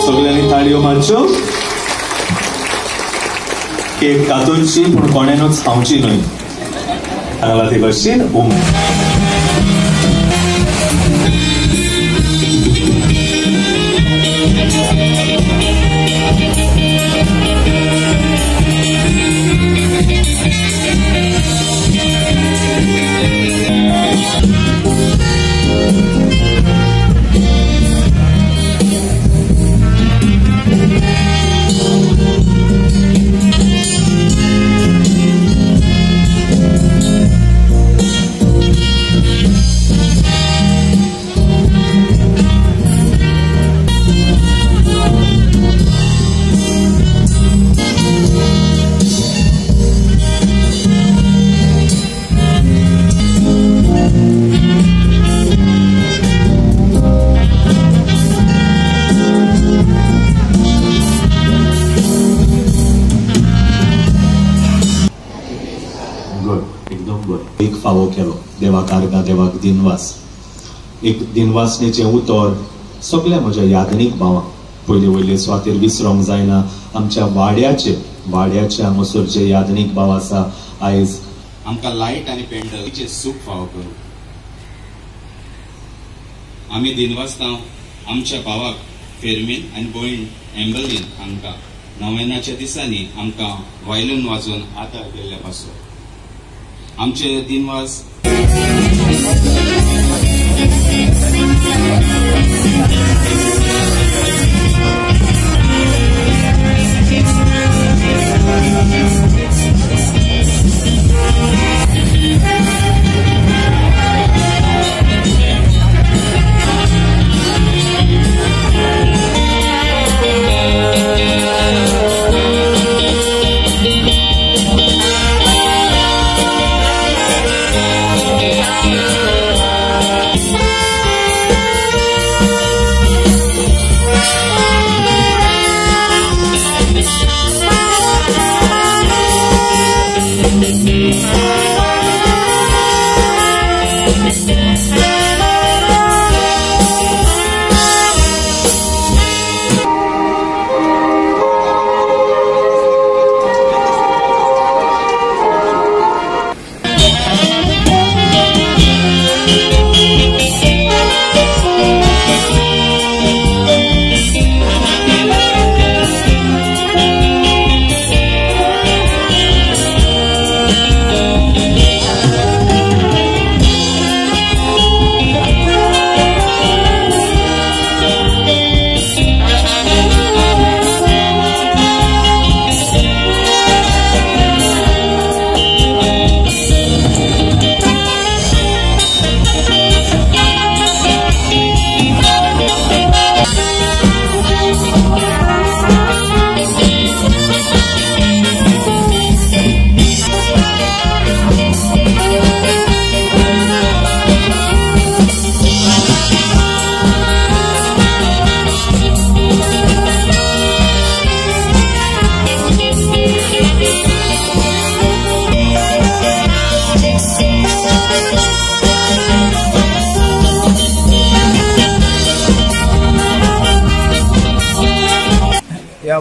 सगळ्यांनी ताळयो मारच्यो. केक कातरची पूण कोणेनूच खावची न्हय. सांगला ते भशेन उम एक फावो केलो देवाक आर्गां, देवाक दिनवास. एक दिनवासनेचें उतर सगळ्या म्हज्या यादनीक भावांक पयले वयले सुवातेर विसरोंक जायना. आमच्या वाड्याचे वाड्याचे हांगासर जे यादनीक भाव आसा आयज आमकां लायट आनी पेंडलचें सूख फावो करूं. आमी दिनवासता आमच्या भावाक फेर्मीन आनी भयण एम्बलीन हांकां नव्यानाच्या दिसांनी आमकां वायलून वाजोवन आदार केल्ल्या पासून आमचे दिनवास. Yeah.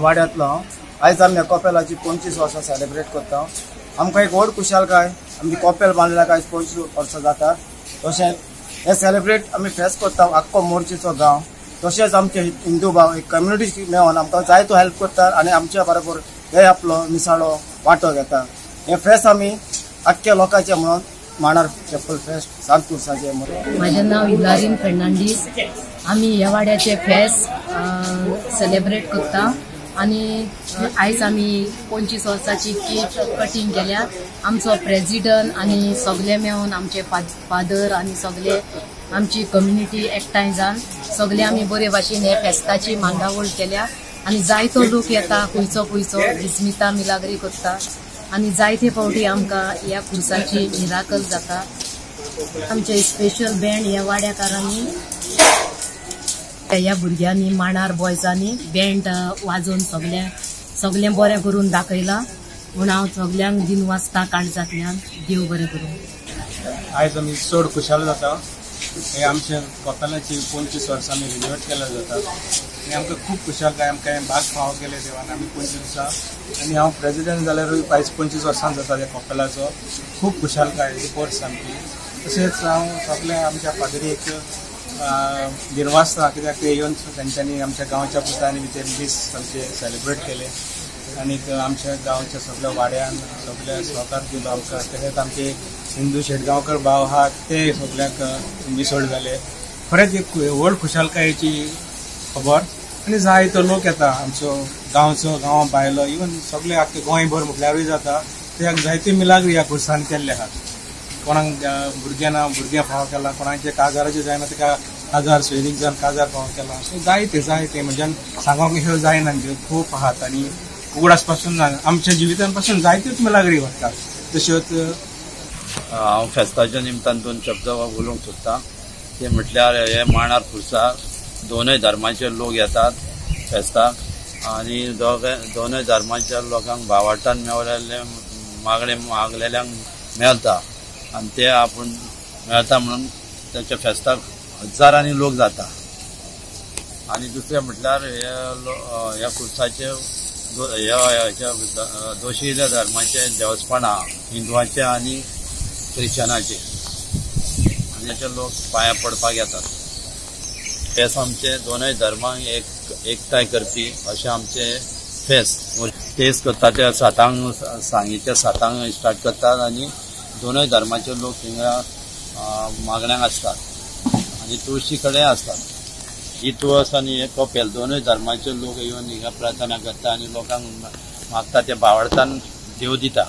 वाड्यांतलो हांव. आयज आमी ह्या कपेलाची 25 वर्सां सेलिब्रेट करता. आमकां एक व्हड खुशालकाय, आमची कपेल बांदल्याक आयज 25 वर्सां जातात. तशेंच हे सेलिब्रेट आमी फेस्त करता आख्खो मोर्चीचो गांव, तशेंच आमचे हिंदू भाव एक कम्युनिटी मेळोन आमकां जायतो हेल्प करतात आनी आमच्या बरोबर हे आपलो मिसाळो वांटो घेता. हे फेस्त आमी आख्ख्या लोकांचे म्हणून माणार चॅपल फेस्ट सांत कुर्साचे. म्हाजें नांव इलारीन फेर्नांडीस. आमी ह्या वाड्याचे फेस्त सेलिब्रेट करता आनी आयज आमी 25 वर्साची केक कटींग केल्या. आमचो प्रेजिडंट आनी सगळे मेळून आमचे फादर आनी सगळे आमची कम्युनिटी एकठांय जावन सगळे आमी बरे भाशेन हे फेस्ताची मांडावळ केल्या आनी जायतो लोक येता, खंयचो खंयचो विस्मिता मिलाग्री करता आनी जायते फावटी आमकां ह्या खुर्साची मिराकल जाता. आमचे स्पेशल बँड ह्या वाड्याकारांनी, ह्या भुरग्यांनी, माणार बॉयजांनी बँड वाजोवन सगळें सगळें बरें करून दाखयलां म्हूण हांव सगल्यांक दिनवासता काळजांतल्यान. देव बरें करूं. आयज आमी चड खुशाल जाता. हे आमच्या कपेलाची 25 वर्सां आमी रिनोवेट केल्या जाता आनी आमकां खूब खुशालकाय. आमकां हें भाग फावो केलें देवान. आमी 25 वर्सां आनी हांव प्रेजिडंट जाल्यारूय आयज 25 वर्सां जाता त्या कपेलाचो. खूब खुशालकाय वर्स सामकी. तशेंच हांव सगळ्या आमच्या फादरीक दिनवासता, कित्याक ते येवन तेंच्यांनी आमच्या गांवच्या पुतांनी बी ते दीस आमचे सेलिब्रेट केले आनीक आमच्या गांवच्या सगळ्या वाड्यान सगळ्या सहकार दिलो आमकां. तशेंच आमचे हिंदू शेटगांवकर भाव आहात ते सगळ्यांक मिसळ जाले. खरेंच एक व्हड खुशालकायेची खबर. आनी जायतो लोक येता आमचो गांवचो, गांवा भायलो, इवन सगळे आख्खे गोंयभर म्हटल्यारूय जाता. त्या जायते मिलाग्री ह्या खुर्सान केल्ले आहात. कोणाक भुरग्यां ना भुरग्यां फावो केला, कोणाचे काजाराचें जायना ताका काजार सोयरीक जावन काजार फावो केला. सो जायते जायते म्हणजे सांगोंक ह्यो जायना, खूब आहात आनी उगडास पासून आमच्या जिवितान पासून जायत्योच मिलाग्री घडटात. तश्योच हांव फेस्ताच्या निमतान 2 शब्द उलोवंक सोदता. ते म्हटल्यार हे माणार खुर्सा दोनूय धर्माचे लोक येतात फेस्ताक आनी दोनूय धर्माच्या लोकांक भावार्थान मेळिल्ले मागणे मागलेल्यांक मेळटा आनी ते आपूण मेळटा म्हणून ताच्या फेस्ताक हजारांनी लोक जाता. आनी दुसरें म्हटल्यार ह्या खुर्साचे ह्या दोशील्या धर्माचे देवस्पणां हिंदवाचे आनी क्रिश्चनाचे आनी ताचे लोक पांयां पडपाक येतात. फेस्त आमचे दोनूय धर्मांक एकठांय करपी अशें आमचे फेस्त. तेच करता ते 7 सांजेच्या 7 स्टार्ट करतात आनी दोनूय धर्माचे लोक हिंगा मागण्यांक आसतात आनी तुळशी कडेन आसतात. ही तुळस आनी हे कपेल दोनूय धर्माचे लोक येवन हिंगा प्रार्थना करता आनी लोकांक मागता ते भावार्थान देव दिता.